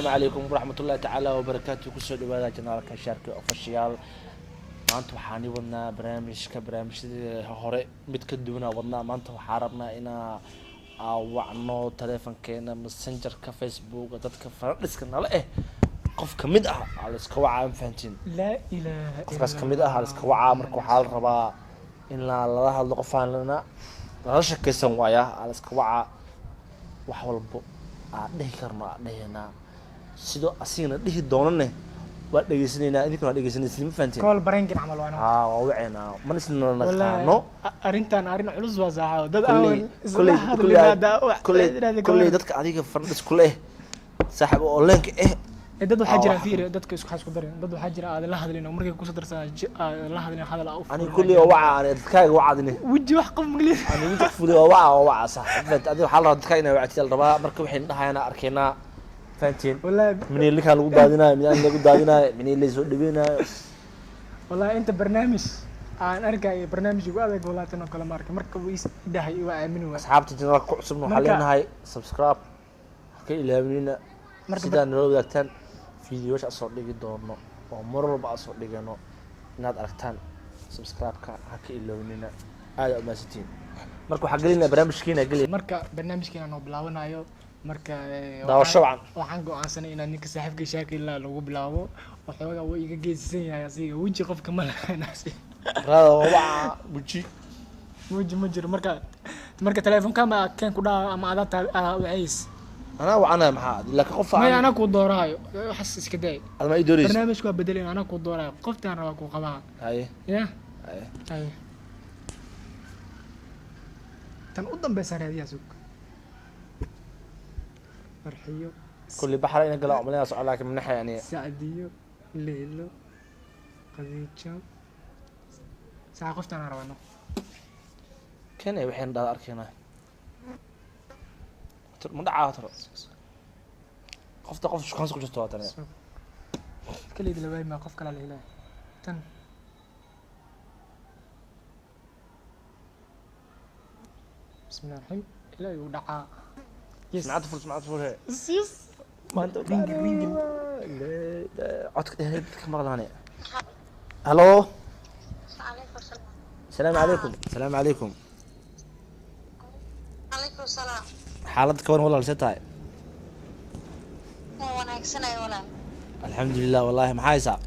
Asalaamu calaykum waraxmatullahi tacaala wabarakaatu. Kusoo dhawaada channelka Sharki Official. Maanta waxaan i wadnaa barnaamijka, barnaamijyadii hore mid ka duwanaa wadnaa. Maanta waxaa rabnaa inaa wacno taleefankeena, Messengerka, Facebooka, dadka faradhiska nala eh. Qof kamid ah aa la iska wacaa, ma fahantiin? Laa ilaaha. Qofkaas kamid ah aa la iska wacaa. Marka waxaa la rabaa in lala hadlo qofaan lana lala shakaysan waaya. Aa la iska wacaa, wax walbo aa dhihi karno aa dhehaynaa, sidoo asigana dhihi doonane waa dhegeysanaynaa, idinkuna waa dhegeysanaysin, ma fahantiin? Call pranking camal waa. Haa, waa waceynaa, mana isna naqaano. Arrintan arrin culus waa, saaxo dad kulley aan isla kulley hadlin hadda kulley kulley dadka adiga fadhis kule eh, saaxib oo onlineka eh. Ee, dad waxaa Aa, jira wax- fiiri, dadka isku isku darin. Dad waxaa jira aad la hadlin oo markay kusoo darsadaan aad la hadlin hadal aa u ani furin. Kulley waa waca, ani dadkaaga wacadini. Weji wax qof maqlin. Ani wiji fuli waa waca, waa waca, sax fahant? Adiga waxaa la rabaa dadkaaga inaa wactid la rabaa. Marka waxay dhahayaan arkaynaa, fahanteen? Wallahi. Minii linkaan lagu daadinayo, minii lagu daadinayo, minii laysoo dhaweynayo. Wallahi inta barnaamij aan arkay barnaamij ugu adag wallahi tan oo kale ma arkay. Marka uu is dhahay waa aamini waay. Asxaabta channelka ku cusubna waxaa leenahay subscribe ha ka ilaawinina. Marka sidaa nala wadaagtaan fiidiyoasha soo dhigi doono oo mar walba aan soo dhigano inaad aragtaan, subscribe-ka ha ka ilaawnina. Aada umahadsantihiin. Marka waxaa gelinaa barnaamijkiina geliya. Marka barnaamijkeena noo bilaabanayo marka Daawasho wacan. Waxaan go'aansanay inaan ninka saaxiibka Shaaki ilaa lagu bilaabo. Waxoogaa wuu iga geesisan yahay asiga, weji qofka ma lahayn asiga. Raada waa waca weji. Weji ma jiro. Marka teleefonka ma keen ku dhaca ama adaa taa adaa wacays? Anaa wacanaya, maxaa laakiin qof maya, anaa kuu dooraayo, waxaas iska day. Adma ii dooreysa. Barnaamijku waa bedelin, anaa kuu dooraayo, qoftaan rabaa kuu qabaa. Haye. Ya. Haye. Haye, tan u dambeysa raadiyaa, sug, Farxiyo. Kulli baxra ina gala umalina soco, laakiin manaxay aniga. Sacdiyo, Leylo, Khadiijo, saa qoftaan aan rabaa no. Kene waxayna dhahda arkaynaa, ma dhacaa taro qofta qof shukaansi ku jirto waa tani. Sug, kaleyd la waayma, qof kalaa la helaya tan. Bismillahi raxiim, ilaahay uu dhacaa. Yes. Smacad fur, smacad fur he. Yes. Maanta Ringin, ringin. Codka dheer dadka maqlaane. Halo. عليكم السلام. Asalaamu calaykum, asalaamu calaykum. عليكم السلام. Xaaladda kaban walaal, see tahay? Waan wanaagsanay walaal. Alxamdulilah wallahi, maxaa haysaa?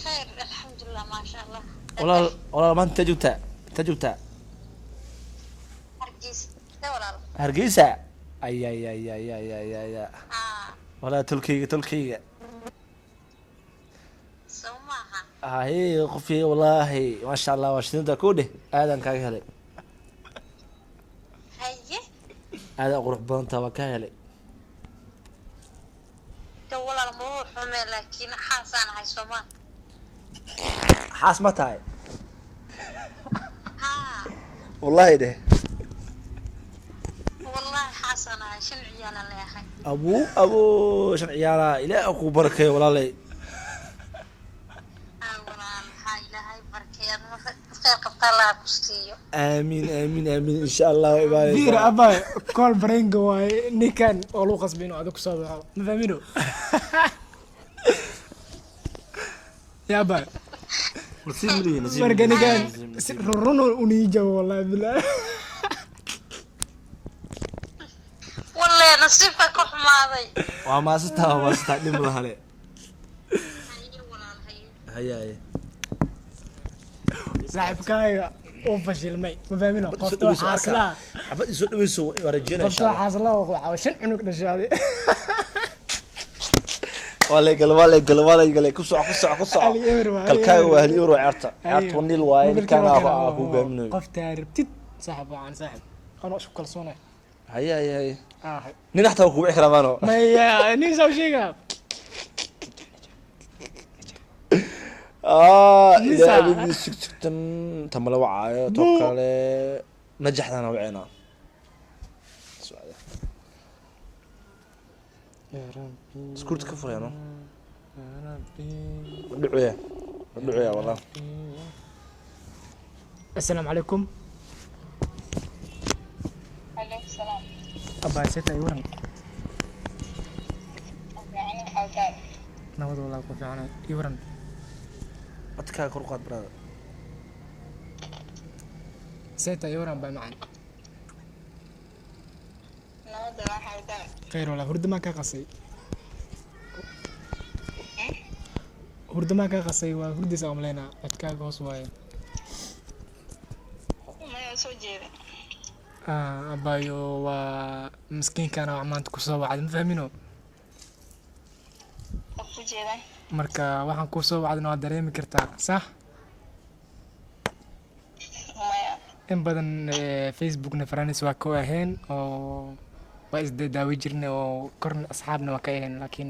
Khayr, alxamdulilah, maasha Allah. Walaal, walaal, maanta intee joogtaa, intee joogtaa? Hargeysa walaal. Hargeysa, ay ay ay ay ay ay ay ay. Haa. Walaa tolkayga, tolkayga. Soo maaha? Ahe qofkii, wallaahi maasha Allah, waa shidinta ku dheh, aadan kaaga helay. Haye. Aadan qurux badantaa, waa ka helay. De walaal ma uu xume, laakiin xaasaan ahay, soo maa? Xaas ma tahay? Haa. Wallaahi dheh. Wallahi xaasaan ahay, shan ciyaalaan leeyahay. Abuu abuu, shan ciyaala, ilaah ku barakeeyo walaalay. Haa walaal, maxaa ilaahay barkeeya, khayr qabtaa Allaha ku siiyo. Aamiin, aamiin, aamiin, insha Allah waa fiir. imaanaysaa. Abay, call prank waaye, ninkan oo lagu qasbay inuu adig kusoo baxo, ma fahmino ya abay? Nasiib ma lihi, nasiib ma marka lihi. Ninkan Nasiib, si nasiib. run uniijabo wallahi bilahi. Wallahi nasiibka ka xumaaday. Waa maasantaa, waa maasantaa, dhib ma lahane. Haye walaal, haye. Haye, haye. Saaxiibkaaga uu fashilmay, ma fahmino. Xabad isoo qofta dhaweyso arkaa. xaaslaa. Xabad isoo dhaweyso waa rajeynaya insha qofta Allah. Xaaslaa waxaa shan cunug dhashaaday. Waa lay galay, waa lay galay, waa lay galay. Ku soco, ku soco, ku soco. Ali Ewer waa, Ali Kalkaaga Ewer. waa hal ewer, waa ceerta ceerta, waa nil waaye ninkaan aa ku hogaaminayo. Qoftaa rabtid saaxib, wacan saaxib, anoo isku kalsoonay. Haye, haye, haye. Ah. Nin xataa waa ku wici karaa maano. Maya, nin saa sheega. Ah. Nisa. Ilaa abidii sug sugtan tamala wacaayo to kale najaxdana waceynaa. Socda. Iskuurta ka furayano madhucuya, madhucuya wallah. Asalaamu calaykum. عليكم السلام. Abaa, seta waran? Nabad walaa, ku fiicanay. Ii waran. Codkaaga kor u qaad, brother. Seeta, ii waran baa macaan. Nabadda waa xaaldaa. Khayr walaa. Hurdo maa kaa qasay? Hurdo maa kaa qasay? Waa hurdaysa umaleynaa, codkaaga hoos waaye. Maya, soo jeeda. Ah, abayo, waa miskiinkana wax maanta kusoo wacday, ma fahmino. Waa ku jeedaa. Marka waxaan kusoo wacdana waa dareemi kartaa, sax? Maya. In badan Facebookna friends waa ku ahayn oo waa isdaawi jirnay oo korna asxaabna waa ka ahayn, laakiin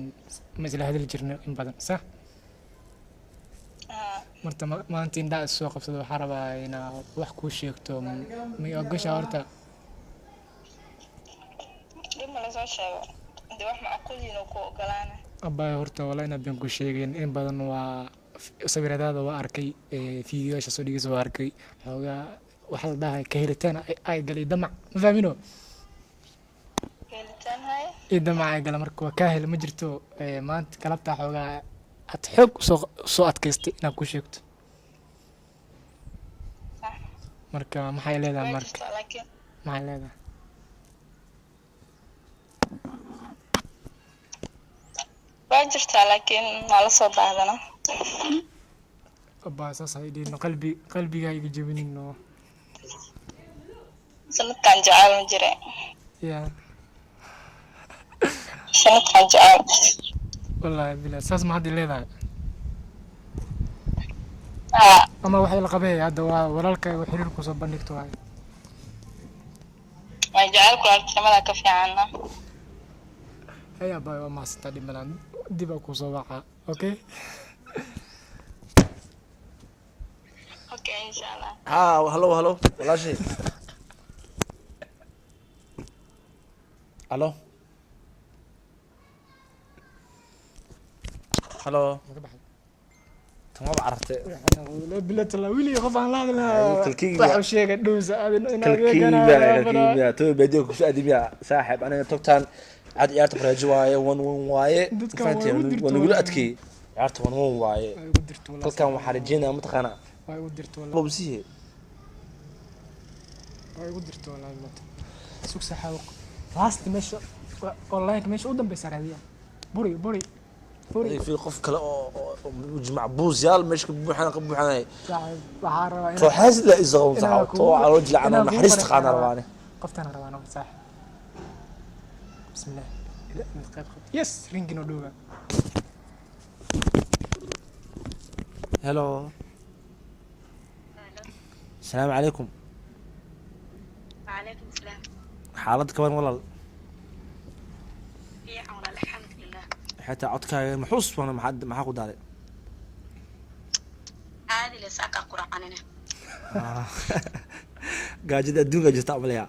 ma isla hadli jirnay in badan, sax? Haa. Marta maanta indhaha is soo qabsada, waxaa rabaa inaa wax kuu sheegto. Ma ogoshaa horta? Dib ma lasoo sheego. Dee wax macquul oo ku ogolaana. Abaayo, horta walaa inaa been ku sheegeen, in badan waa sawiradaada waa arkay, fiidiyoyaasha soo dhigaysa waa arkay. Xoogaa waxaa la dhahay ka helitaan ay galay damac, ma fahmino? Helitaan haye. Ii damac ay gala. Marka waa kaa heli ma jirto. Maanta galabtaa xoogaa aad xoog usoo adkaystay inaad ku sheegto. Sax. Marka maxay leedahay? Waa Marka jirtaa laakiin. maxay leedahay? Waa jirtaa laakiin waa lasoo baahdana. Abaa, saas hay dhihin, qalbi qalbigaa iga jebinin oo. Sanadkan jecel ma jire. Ya. Sanadkan jecel. Wallaahi bilaa, saas ma hadda leedahay? Haa. Ama waxay la qabee hadda waa walaalkaaga xiriir kusoo bandhigto waaye. Waa jecelku walaaltinimada ka fiicanna. Hay abaa, waa mahadsantaa, dhib malaan, dib aa kusoo wacaa, okay? Okay, insha Allah. Haa, hello, hello, walaashay. Hello, hello. Tan waaba carartay. Bila wili qof aan la hadlaa. Kalkeyga. Waxa sheegay dhowsa aadin in Kalkiiba, kalkiiba toba baadiyo kusoo aadimiya saaxiib. Aniga togtaan cad ciyaarta faraajo waaye, 1-1 waaye. Dadkan Fahanteen? waa igu dirto Waa nagula wallahi. adkeeyey ciyaarta, 1-1 waaye. Waa igu dirto wallahi. Halkan waxaa rajeynaya, mataqaanaa? Waa igu dirto wallahi. Bobsiye. Waa igu dirto wallahi. Mata sug saxaawo, last meesha online meesha u dambeysa raadiya, buri buri buri. Fi qof kale oo macbuus yaal meesha ka buuxana ka buuxanay. Saaxiib, waxaa rabaa inaan Tooxaas la isaqoon inaan saxaab too caloo jilacana inaan kugu naxariista barakayo qaana rabaa. Rabaane. Qoftaan rabaa anoo saaxiib. Bismillah, ila mid qayb qabto. Yes, ringin oo dhowga. Hello, asalaamu calaykum. وعليكم السلام. Xaalad kaban, walaal? Fiican walaal, alxamdulilah. Xitaa codkaaga maxuus bana, maxaa ku daaray? Caadi le, saakaa quracanina. Gaajada adduunka jirta amaleya.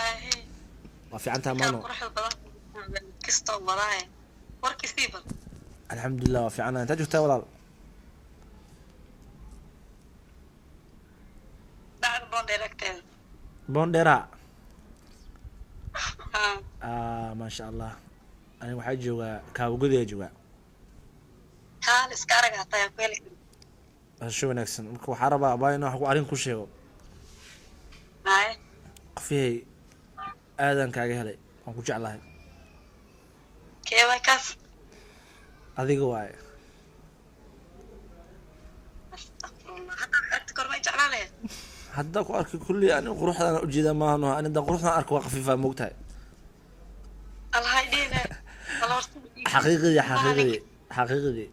Ahe. Waa fiican taha Kaa maano. Quruxda badan kastoo wadaaye warkiisiiba. Alxamdulilah, waa fiican. Intaa joogtaa, walaal? Dhacda boondheer agteeda. Boondheera? Haa. Ah, maasha Allah. Aniga waxaa joogaa Kaawagodiyaa joogaa. Haa, la iska arag hataa yaa ku heli kara. Barasho wanaagsan. Marka waxaa rabaa abaa inaan wax ku arrin ku sheego. Haye. Qof yahay aadan kaaga helay, waan ku jeclahay. Kee waay kaas? Adiga waaye. Astaqfirullah, hadda agta kormay jeclaan lahayd. Hadda ku arkay kulli ani quruxdaan ujeedaa maahan, ani haddaan quruxdaan arko waa khafiifaa, moogtahay. Allah idhiine wala horta. Xaqiiqidii, xaqiiqidii, xaqiiqidii.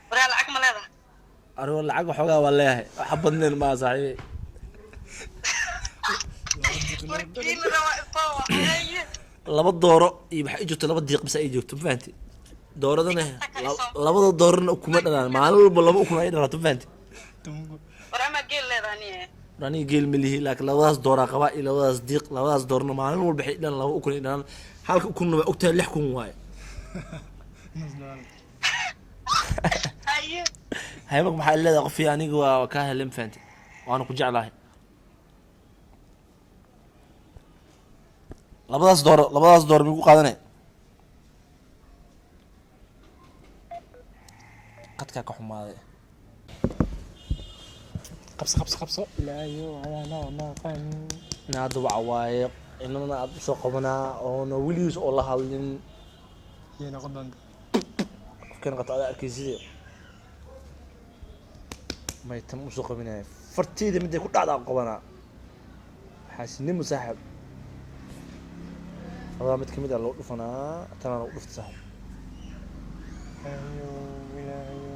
Waraa, lacag ma leedahay? Anigo lacag waxoogaa waa leeyahay, waxa badnayn maa saaxiibi. Warkiina rabaa ipowa haye. Laba dooro iyo waxaa ii joogto laba diiq bisa ii joogto, ma fahanti? Dooradana labada doorana ukuma dhalaan, maalin walba laba ukun ay dhalaato, ma fahanti? War amaa geel leedahay niye? Aniga geel ma lihi, laakiin labadaas dooraa qabaa iyo labadaas diiq. Labadaas doorna maalin walba waxay dhalaan laba ukun ay dhalaan, halka ukunna waa ogtahay 6,000 waaye. Haye. Haymak, maxaa leedahay qofii? Aniga waa kaa helay, ma fahanti? Waana ku jeclahay. Labadaas dooro, labadaas dooro migu qaadanay? Qadkaa ka xumaaday. Qabso, qabso, qabso, ilaayo adaana maqan. Ina hadda waxa waaye inana aad usoo qabanaa oona weligiis oo la hadlin. Yay noqon doonta? Qofkan qabto adaa arkayside, may tan usoo qabinaya farteyda miday ku dhacdaa qabanaa. Xaasinimo saaxib, labadaa mid kamid a lagu dhufanaa, tanaa lagu dhufta saaxib. Ilaayo, ilaayo.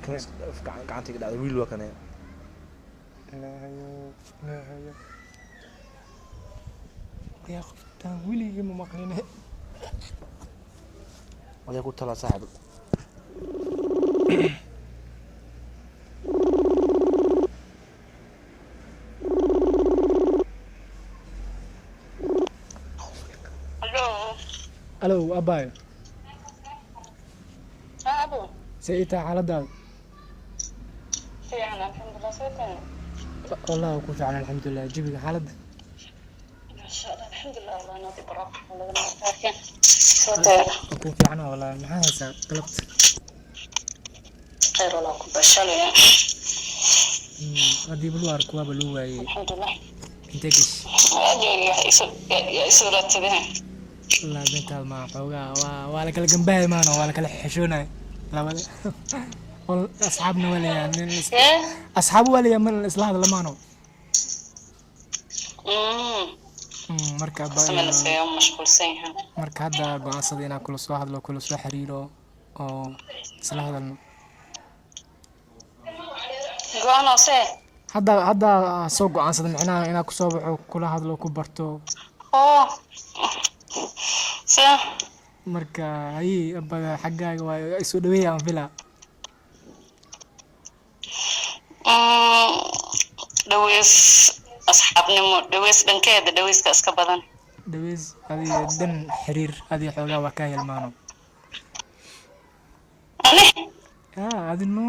Kana iska dhaaf, gacanta iga dhacda. Wiil waa kane. Ilaahayo, ilaahayo, yaa qoftaan weligii ma maqline. Aday ku talaa saaxib. Hello. Alow abaayo. Abo. See ii tahay xaaladaada? Fiican, alxamdulilah, soo. Wallah ku fiican, alxamdulilah. Jawiga, xaaladda? Maasha Allah, alxamdulilah, Allah nadi baraq lagama soo tahay. Waa ku fiican wallahi. Maxaa haysaa galabta? Khayr walaa ku bashalaya. Haddii bal u arko waaba loo waayey. Alxamdulilah. Intee gash? Yaa isoo raadsadeen. Wallahi bentaad maa, xoogaa waa la kala gambahay maano, waa la kala xishoonay labada. Wal asxaabna waa layaa nin asxaab waa layaa, man isla hadla maano. Marka Sameynaysa mashquulsan yahay. Marka hadda go'aansaday inaan kula soo hadlo, kula soo xiriiro oo isla hadalno. Go'aan hoose. Hadda soo go'aansaday micnaha inaan kusoo baxo, kula hadlo, ku barto. Oo se. Marka hayi abada, xaggaaga waa isoo dhaweeya aan filaa. Dhaweys asxaabnimo, dhaweys dhankeeda, dhaweyska iska badan. Dhaweys adiga dhan xiriir, adiga xoogaa waa kaa hilmaano. Ani? Yaa adino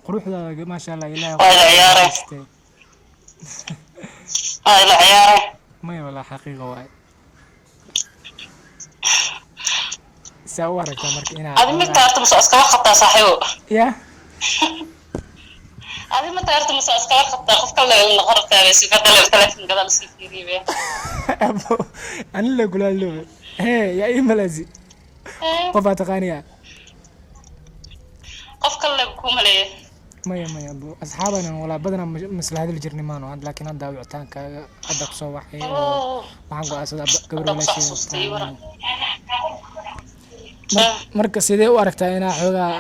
quruxdaada, maasha Allah, Ilaahay. Waa ila ciyaaray. Haystee. Waa ila ciyaaray. Maya walaa, xaqiiqa waay. Saa u aragtaa marka inaa Adi ma taarta mase iskaba qabtaa, saaxiibo? Ya. Adi ma taarta mase iskaba qabtaa? Qof kale noqon rabtaa bay si kadale telefoon gadaal sii fiiriye. Abo, ani la kulaalo hee, yaa ii malasi qofaa taqaaniya. Qof kale ku maleeye. Maya, maya abo, asxaabana walaa badanaa masla hadli jirnay maano had, laakiin hadda wicitaankaaga hadda kusoo waxay oo waxaan go'aansaday gabar Hadda kusoo walaashay. xasuustay waran. Marka sidee u aragtaa inaa xoogaa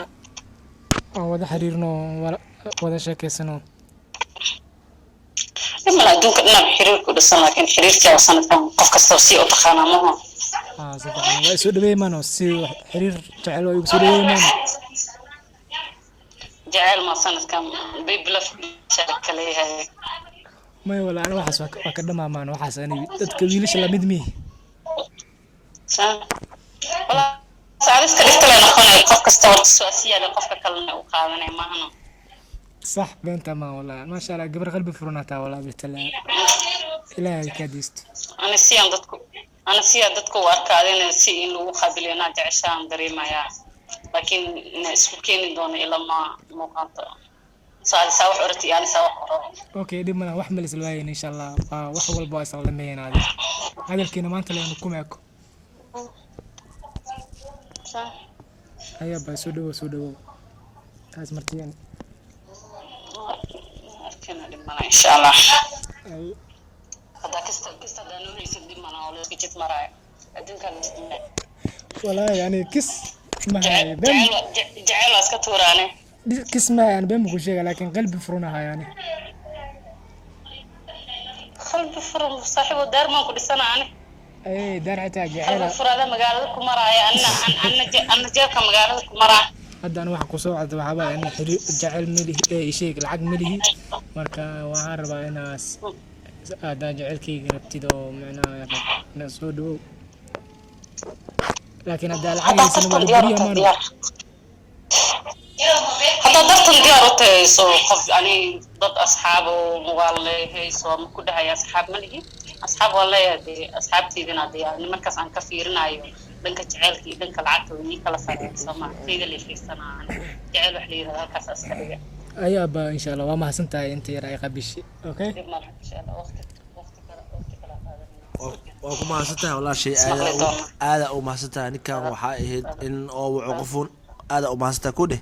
aan wada xiriirno, wada sheekeysano? Dhimala adduunka dhinac xiriir ku dhisan, laakiin xiriirkaa sanadkan qof kastaba si u taqaanaa maha. Aa, si fiican waa isoo dhaweey maano, si xiriir jecel waa igu soo dhaweey maano. Jacayl ma sanadkan baby love kale yahay. Maya walaa, ani waxaas waa ka dhamaa maano waxaas, ani dadka wiilasha lamid mihi. Walaa saadiska dhigta lay noqonay, qof kasta horta su-aasiyaada qofka kalena u qaadanay maahano. Sax, beenta maa walaa, maasha Allah, gabar qalbi furan hataa walaa, bitala Ilaahay kaa diisto. Ani siyaan dadku, ana siyaa dadku u arka, adina si in lagu qaabiliyo inaa jeceshaan dareemayaa, laakiin ina isku keeni doono ilama muuqaanto. Saadi saa wax orati, ani saa wax oro. Okay, dhib malaha, wax malis waayen insha Allah, waa wax walba waa isla dhameeyeen. Adi hadalkiina maanta leenu ku meeko. Ayaa baa soo dhawow, soo dhawow, taas martiyeen. Arkana, dhib malaha insha Allah. Ay. Haddaa kasta kasta haddaa noo haysid, dhib malaha, oo la iska jid maraayo adduunkaa la jid maraayo. Walaahi yani kis mahaye been. Jecel waa iska tuuraane. Kis mahaye, yani been buu ku sheega, laakiin qalbi furan ahaa yani. Qalbi furan saaxiibo, daarmaan ku dhisana ani. Ay daar xitaa Qalbi jecela. Furaada magaalada ku maraaya, anna anna jeebka magaalada ku maraa. Hadda ani waxa kusoo cad waxaa waaye in xiriir jecel malihi ee sheeg lacag malihi. Marka waxaan rabaa inaas haddaa jecelkayga rabtid oo micnaha inaa soo dhawow, laakiin haddaa lacag Haddaa haysan waa tartan la diyaar u guriya tahay maano. Diyaar haddaa dartan diyaar u tahay, soo qof ani dad asxaab oo waa leehayso ma ku dhahaya asxaab ma lihi. Asxaab waa leeyahay dee, asxaabteydina dee ani markaas aan ka fiirinayo. Dhanka jaceylka iyo dhanka lacagta way ii kala sareen, soo maa? Tayda lay fiirsanaa ani. Jaceyl wax la yirahdo halkaas iska dhiga. Ayaaba, insha Allah, waa mahadsan tahay inta yar ay qabishay. Okay. Dib malaha, insha Allah, waqti kale, waqti kale qaadanayna. Waa ku mahadsan tahay, walaashay. Ismaqli Aada doona. Aada u mahadsan tahay. Ninkan waxaa ahayd in oo waco qofuun. Aada u mahadsan tahay ku dheh.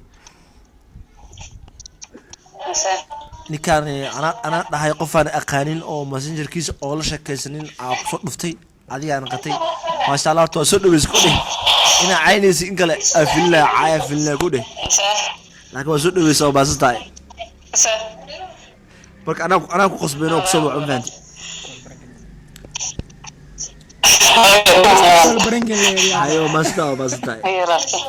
Mise? Ninkaan anaa dhahay qofaan aqaanin oo messengerkiisa oo la sheekaysanin aa kusoo dhuftay, adigaa naqatay. Maasha Allah, horta waa soo dhaweysa ku dheh. Inaa caynaysa in kale aa fililaya, caaya fililaya ku dheh. Mise? Laakiin waa soo dhaweysa, waa mahadsan tahay. Mise? Marka anaa ku qasbeen oo kusoo waco, ma fahanti? Baranka. Hayo, waa mahadsan tahay, waa mahadsan tahay. Ay, walaalkay.